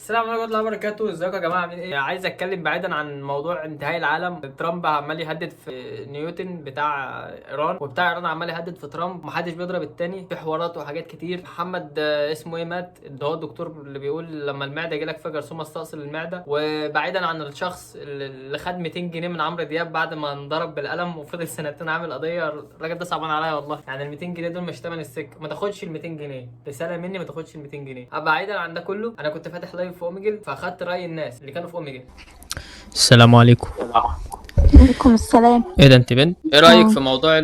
السلام عليكم ورحمة الله وبركاته. ازيكم يا جماعه، عاملين ايه؟ عايز اتكلم بعيدا عن موضوع انتهاء العالم. ترامب عمال يهدد في نيوتن بتاع ايران، وبتاع ايران عمال يهدد في ترامب، محدش بيضرب التاني، في حوارات وحاجات كتير. محمد اسمه ايه مات، اللي هو الدكتور اللي بيقول لما المعدة يجيلك فيها جرثومة استأصل المعده. وبعيدا عن الشخص اللي خد 200 جنيه من عمرو دياب بعد ما انضرب بالقلم وفضل سنتين عامل قضيه، الراجل ده صعبان عليا والله. يعني ال 200 جنيه دول مش تمن السكه، ما تاخدش ال 200 جنيه، رسالة مني ما تاخدش ال 200 جنيه. بعيدا عن ده كله، انا كنت فاتح live في Omegle، فاخدت راي الناس اللي كانوا في Omegle. السلام عليكم. عليكم السلام. ايه ده، انت بنت؟ ايه رايك اه في موضوع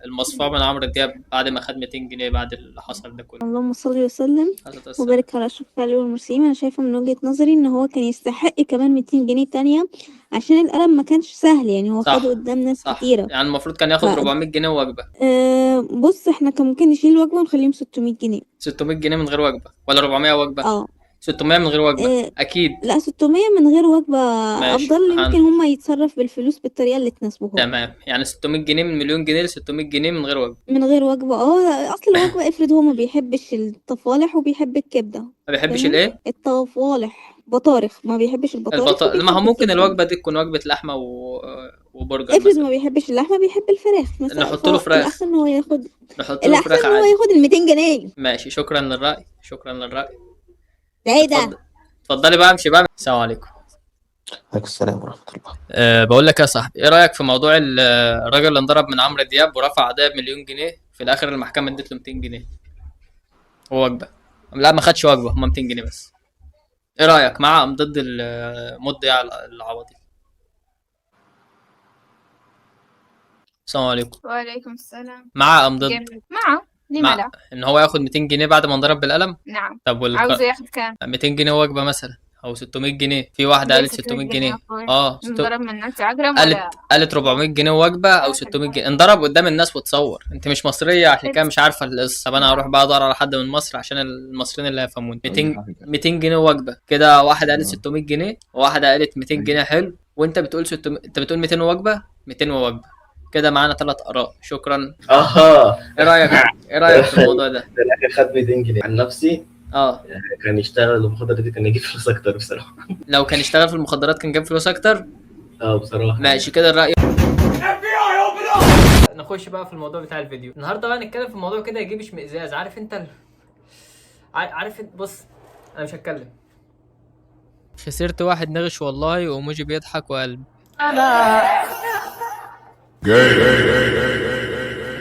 المصفوع من عمرو دياب بعد ما خد 200 جنيه بعد اللي حصل ده كله؟ اللهم صل وسلم عليه الصلاة والسلام. وبارك على أشرف الخلق والمرسلين. أنا شايفة من وجهة نظري إن هو كان يستحق كمان 200 جنيه تانية، عشان القلم ما كانش سهل، يعني هو صح خده قدام ناس صح، كتيرة. يعني المفروض كان ف ياخد 400 جنيه وجبه. بص، احنا كان ممكن نشيل وجبة ونخليهم 600 جنيه. 600 جنيه من غير وجبة ولا 400 وجبه؟ اه 600 من غير وجبة آه، اكيد. لا، 600 من غير وجبة ماشي أفضل. يمكن هما يتصرف بالفلوس بالطريقة اللي تناسبه هو. تمام، يعني 600 جنيه من مليون جنيه ل 600 جنيه من غير وجبة. من غير وجبة. اه أصل الوجبة افرض هو ما بيحبش الطفالح وبيحب الكبدة. ما بيحبش فاهم؟ الايه؟ الطوالح، بطارخ، ما بيحبش البطارخ ما هو وبيحب ممكن الكبدة. الوجبة دي تكون وجبة لحمه وبرجر افرض مثلا. ما بيحبش اللحمة بيحب الفراخ مثلا، نحط له فراخ، فالأحسن ان هو ياخد، نحط له الأحسن فراخ ان هو عادي. ياخد ال 200 جنيه. ماشي، شكرا للرأي، شكرا للرأي. ده ايه ده؟ اتفضل اتفضلي بقى، امشي بقى. السلام عليكم. عليكم السلام ورحمة الله. بقول لك يا صاحبي، ايه رأيك في موضوع الراجل اللي انضرب من عمرو دياب ورفع قضية بمليون جنيه، في الاخر المحكمة ادت له 200 جنيه ووجبة؟ لا ما خدش وجبة، هم 200 جنيه بس. ايه رأيك، مع ام ضد المدعي العوضي؟ السلام عليكم. وعليكم السلام. مع ام ضد؟ جميل، معه. لما مع لا؟ ان هو ياخد 200 جنيه بعد ما انضرب بالقلم؟ نعم. طب عاوزه ياخد كام؟ 200 جنيه وجبة مثلا او 600 جنيه، في واحدة ليه قالت 600 600 جنيه جنيه. أخوي؟ اه انضرب من نانسي عجرم قالت ولا قالت 400 جنيه وجبة او 600 جنيه، انضرب قدام الناس وتصور. انت مش مصرية عشان كده مش عارفة القصة. طب انا هروح بقى ادور على حد من مصر عشان المصريين اللي هيفهموني. 200 جنيه وجبة كده، واحدة قالت 600 جنيه وواحدة قالت 200 جنيه. حلو. وانت بتقول 600، انت بتقول 200 وجبة، 200 ووجبة. كده معانا 3 آراء. شكرا. اها. ايه رأيك، ايه رأيك في الموضوع ده؟ في الاخر خد 200 جنيه. عن نفسي اه كان يشتغل المخدرات دي كان يجيب فلوس اكتر بصراحة. لو كان اشتغل في المخدرات كان جاب فلوس اكتر. اه بصراحة. ماشي كده الرأي. نخش بقى في الموضوع بتاع الفيديو النهارده، بقى نتكلم في موضوع كده يجيب اشمئزاز. عارف انت عارف بص انا مش هتكلم. خسرت واحد نغش والله، وايموجي بيضحك وقلب.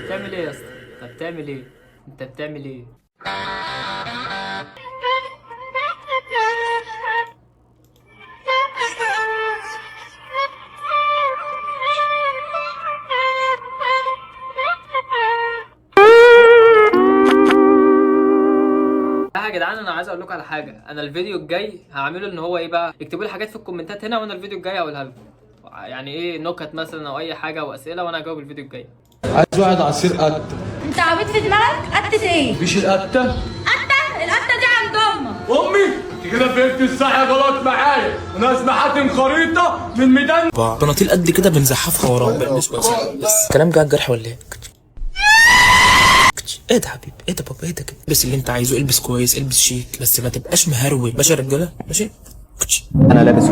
بتعمل ايه يا اسطى؟ انت بتعمل ايه؟ انت بتعمل ايه؟ لا يا جدعان، انا عايز اقول لكم على حاجة. انا الفيديو الجاي هعمله ان هو ايه بقى، اكتبوا لي حاجات في الكومنتات هنا وانا الفيديو الجاي هقولها لكم. يعني ايه نكت مثلا او اي حاجة واسئلة، وانا هجاوب الفيديو الجاي. عايز واحد عصير قتة. انت عبيط في دماغك؟ قتة ايه؟ مفيش القتة؟ قتة؟ القتة دي عند امك. امي انت كده فهمت الصح غلط معايا. انا اسمع حاتم خريطة من ميدان. بناطيل قد كده بنزحفها وراهم بالنسبة بس كلام جه على الجرح ولا ايه؟ ايه ده حبيبي؟ ايه ده بابا؟ ايه ده كده؟ البس اللي انت عايزه، البس كويس، البس شيك، بس ما تبقاش مهروي. ماشي يا رجاله؟ ماشي؟ انا لابس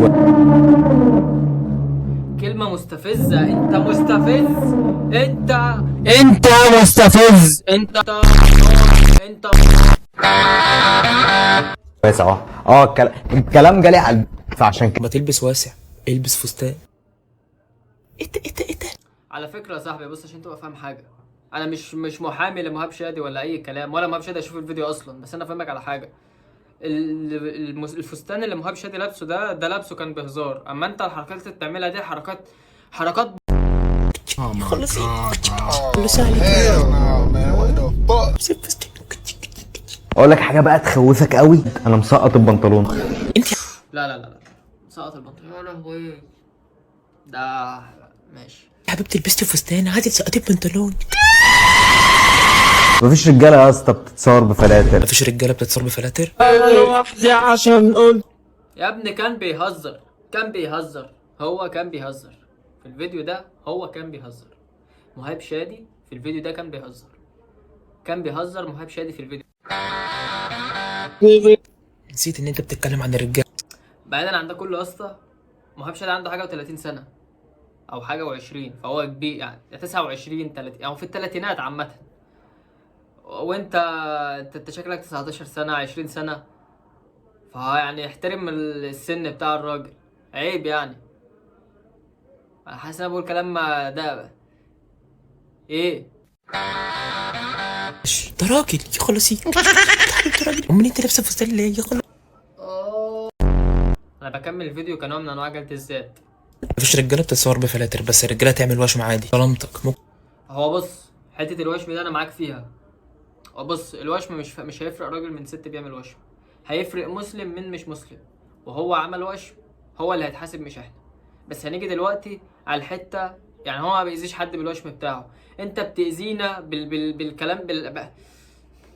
كلمة مستفزة. انت مستفز، انت مستفز، انت انت واسع. اه الكلام جالي على فعشان كده ما تلبس واسع، البس فستان. ايه ده ايه ده ايه ده؟ على فكرة يا صاحبي، بص عشان تبقى فاهم حاجة، انا مش محامي لمهاب شادي ولا اي كلام، ولا مهاب شادي اشوف الفيديو اصلا، بس انا فاهمك على حاجة. الفستان اللي مهاب شادي لابسه ده لابسه كان بهزار. اما انت الحركات اللي بتعملها دي حركات خلصي خلصي عليك. البس فستان. اقول لك حاجة بقى تخوفك قوي، انا مسقط البنطلون. انت لا لا لا لا، سقط البنطلون يا لهوي ده. ماشي يا حبيبتي لبستي فستان عادي تسقطي البنطلون. مفيش رجاله يا اسطى بتتصور بفلاتر. مفيش رجاله بتتصور بفلاتر. يا ابني كان بيهزر، كان بيهزر، هو كان بيهزر في الفيديو ده، هو كان بيهزر. مهاب شادي في الفيديو ده كان بيهزر، كان بيهزر مهاب شادي في الفيديو. نسيت ان انت بتتكلم عن الرجالة. بعيدا عن ده كله يا اسطى، مهاب شادي عنده حاجة و30 سنة او حاجة و20، فهو كبير يعني 29 30 او في الثلاثينات عامة. وانت انت شكلك 19 سنة 20 سنة، فيعني احترم السن بتاع الراجل، عيب يعني. انا حاسس ان انا بقول كلام ما ده ايه. ده راجل يا خلاصي، انت راجل، امال انت لابسه فستان ليه يا خلاص؟ انا بكمل الفيديو كنوع من انواع جلد الذات. مفيش رجاله بتتصور بفلاتر، بس الرجالة تعمل وشم عادي. ظلمتك ممكن. هو بص، حتة الوشم ده انا معاك فيها. هو بص، الوشم مش هيفرق راجل من ست بيعمل وشم، هيفرق مسلم من مش مسلم. وهو عمل وشم هو اللي هيتحاسب مش احنا. بس هنيجي دلوقتي على الحتة، يعني هو ما بيأذيش حد بالوشم بتاعه، انت بتأذينا بالكلام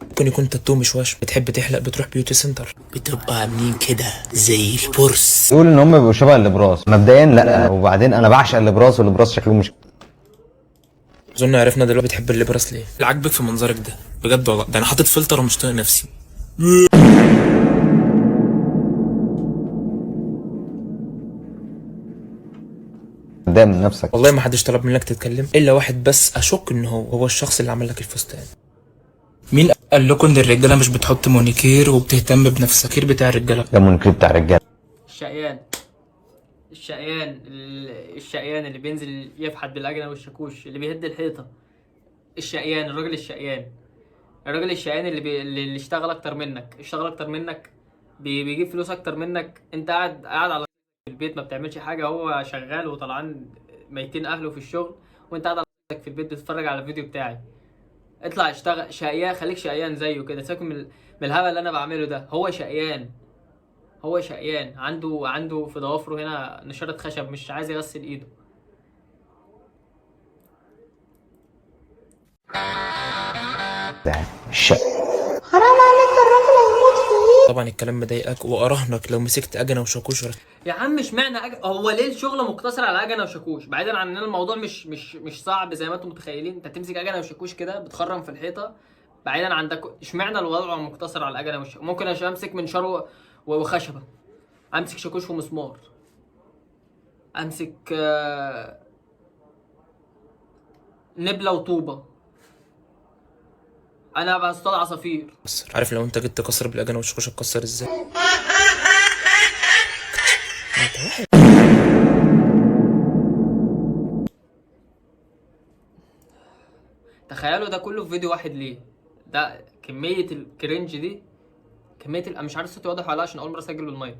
ممكن يكون تاتو مش وشم. بتحب تحلق، بتروح beauty center، بتبقى عاملين كده زي البرص. يقول ان هم بيبقوا شبه الابراس مبدئيا، لا وبعدين انا بعشق الابراس، والابراس شكله مش اظن عرفنا دلوقتي بتحب الابراس ليه. اللي عاجبك في منظرك ده بجد والله، ده انا حاطط فلتر ومش طايق نفسي. قدام نفسك. والله ما حدش طلب منك تتكلم الا واحد بس، اشك ان هو الشخص اللي عمل لك الفستان. مين قال لكم ان الرجالة مش بتحط مونيكير وبتهتم بنفسها؟ كير بتاع الرجالة ده مونيكير بتاع الرجالة. الشقيان، الشقيان، الشقيان اللي بينزل يفحت بالاجنه والشاكوش، اللي بيهد الحيطة. الشقيان، الراجل الشقيان، الراجل الشقيان اللي اشتغل اكتر منك، اشتغل اكتر منك، بيجيب فلوس اكتر منك. انت قاعد على البيت ما بتعملش حاجة، هو شغال وطلعان ميتين اهله في الشغل، وانت قاعد على في البيت بتتفرج على الفيديو بتاعي. اطلع اشتغل شقيان، خليك شقيان زيه كده، سيبك من الهبل اللي انا بعمله ده. هو شقيان، هو شقيان، عنده في ضوافره هنا نشارة خشب، مش عايز يغسل ايده. ده الشق. حرام عليك، الراجل هيموت فيه. طبعا الكلام مضايقك، واراهنك لو مسكت اجنه وشاكوش. يا عم اشمعنى هو ليه الشغل مقتصر على اجنه وشاكوش؟ بعيدا عن ان الموضوع مش صعب زي ما انتم متخيلين، انت بتمسك اجنه وشاكوش كده بتخرم في الحيطة. بعيدا عن ده اشمعنى الوضع مقتصر على اجنه وشاكوش؟ ممكن امسك منشار وخشبه، امسك شاكوش ومسمار، امسك نبله وطوبه، انا بصطاد عصافير. عارف لو انت جيت تكسر بالاجنه والشاكوش هتكسر ازاي؟ انت واحد. تخيلوا ده كله في فيديو واحد ليه؟ ده كمية ال cringe دي، كمية مش عارف صوتي واضح ولا لا عشان أول مرة أسجل بالمايك.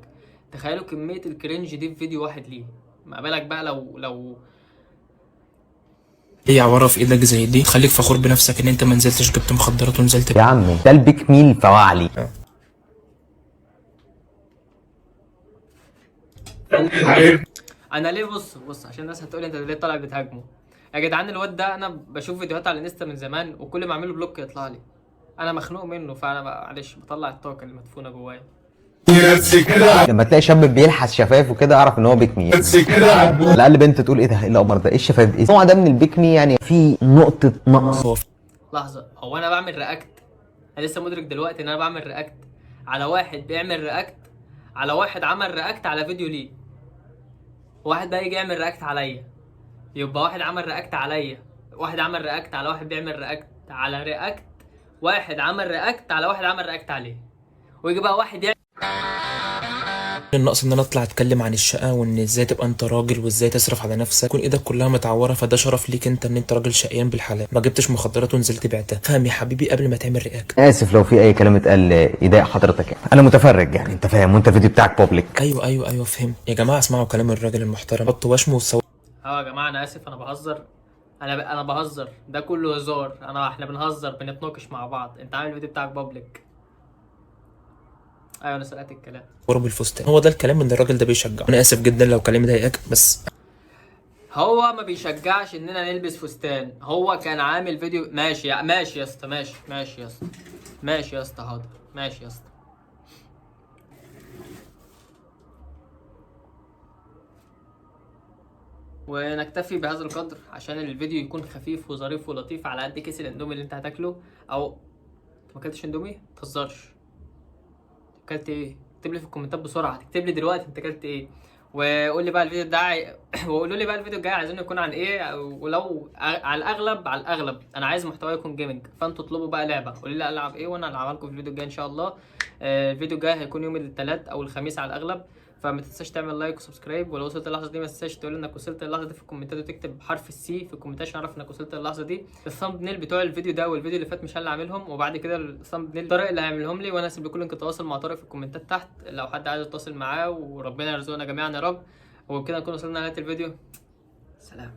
تخيلوا كمية ال cringe دي في فيديو واحد ليه؟ ما بالك بقى لو ايه عورة في ايدك زي دي خليك فخور بنفسك ان انت ما نزلتش جبت مخدرات ونزلت. يا عمي ده ال pick me الفواعلي. انا ليه بص عشان الناس هتقول انت ليه طالع بتهاجمه يا جدعان. الواد ده انا بشوف فيديوهات على الانستا من زمان، وكل ما اعمله block يطلع لي، انا مخنوق منه، فانا معلش بطلع الطاقة اللي مدفونة جوايا. لما تلاقي شاب بيلحس شفايفه كده اعرف ان هو pick me. على الاقل بنت تقول ايه ده، ايه القمر ده، ايه الشفايف دي، النوع ده من ال pick me يعني في نقطة نقص. لحظة، هو انا بعمل react؟ انا لسه مدرك دلوقتي ان انا بعمل react على واحد بيعمل react على واحد عمل react على فيديو ليه. واحد بقى يجي يعمل react عليا، يبقى واحد عمل react عليا، واحد عمل react على واحد بيعمل react على react، واحد عمل react على واحد عمل react عليه، ويجي بقى واحد يعمل. النقص ان انا اطلع اتكلم عن الشقة وان ازاي تبقى انت راجل وازاي تصرف على نفسك، يكون ايدك كلها متعوره، فده شرف ليك انت ان انت راجل شقيان بالحلال، ما جبتش مخدرات ونزلت بعتها. فاهم يا حبيبي قبل ما تعمل react. اسف لو في اي كلام اتقال يضايق حضرتك، يعني انا متفرج يعني انت فاهم، وانت الفيديو بتاعك public. ايوه ايوه ايوه فهمت يا جماعة. اسمعوا كلام الراجل المحترم، حطوا وشم وصور. اه يا جماعة انا اسف، انا بهزر، انا بهزر، ده كله هزار، احنا بنهزر، بنتناقش مع بعض. انت عامل الفيديو بتاعك public. ايوه انا سرقت الكلام. قرب الفستان، هو ده الكلام ان الراجل ده بيشجع. انا اسف جدا لو كلامي ضايقك، بس هو ما بيشجعش اننا نلبس فستان. هو كان عامل فيديو ماشي ماشي يا اسطى، ماشي ماشي يا اسطى، ماشي يا اسطى، حاضر، ماشي يا اسطى. ونكتفي بهذا القدر عشان الفيديو يكون خفيف وظريف ولطيف على قد كيس الاندومي اللي انت هتاكله. او انت ما اكلتش اندومي؟ ما تهزرش. اكلت ايه؟ اكتب لي في الكومنتات بسرعة، تكتب لي دلوقتي انت اكلت ايه، وقول لي بقى الفيديو ده وقولوا لي بقى الفيديو الجاي عايزينه يكون عن ايه. ولو على الاغلب، على الاغلب انا عايز محتوى يكون gaming، فانتوا اطلبوا بقى لعبه، قولوا لي العب ايه وانا العبها لكم في الفيديو الجاي ان شاء الله. الفيديو الجاي هيكون يوم الثلاث او الخميس على الاغلب، فما تنساش تعمل like و subscribe. ولو وصلت اللحظة دي ما تنساش تقول انك وصلت اللحظة دي في الكومنتات، وتكتب حرف ال C في الكومنتات عشان اعرف انك وصلت اللحظة دي. ال thumbnail بتوع الفيديو ده والفيديو اللي فات مش انا اللي عاملهم، وبعد كده ال thumbnail طارق اللي هيعملهم لي، وانا هسيب لكم link التواصل مع طارق في الكومنتات تحت لو حد عايز يتواصل معاه. وربنا يرزقنا جميعا يا رب. وبكده نكون وصلنا لنهاية الفيديو. سلام.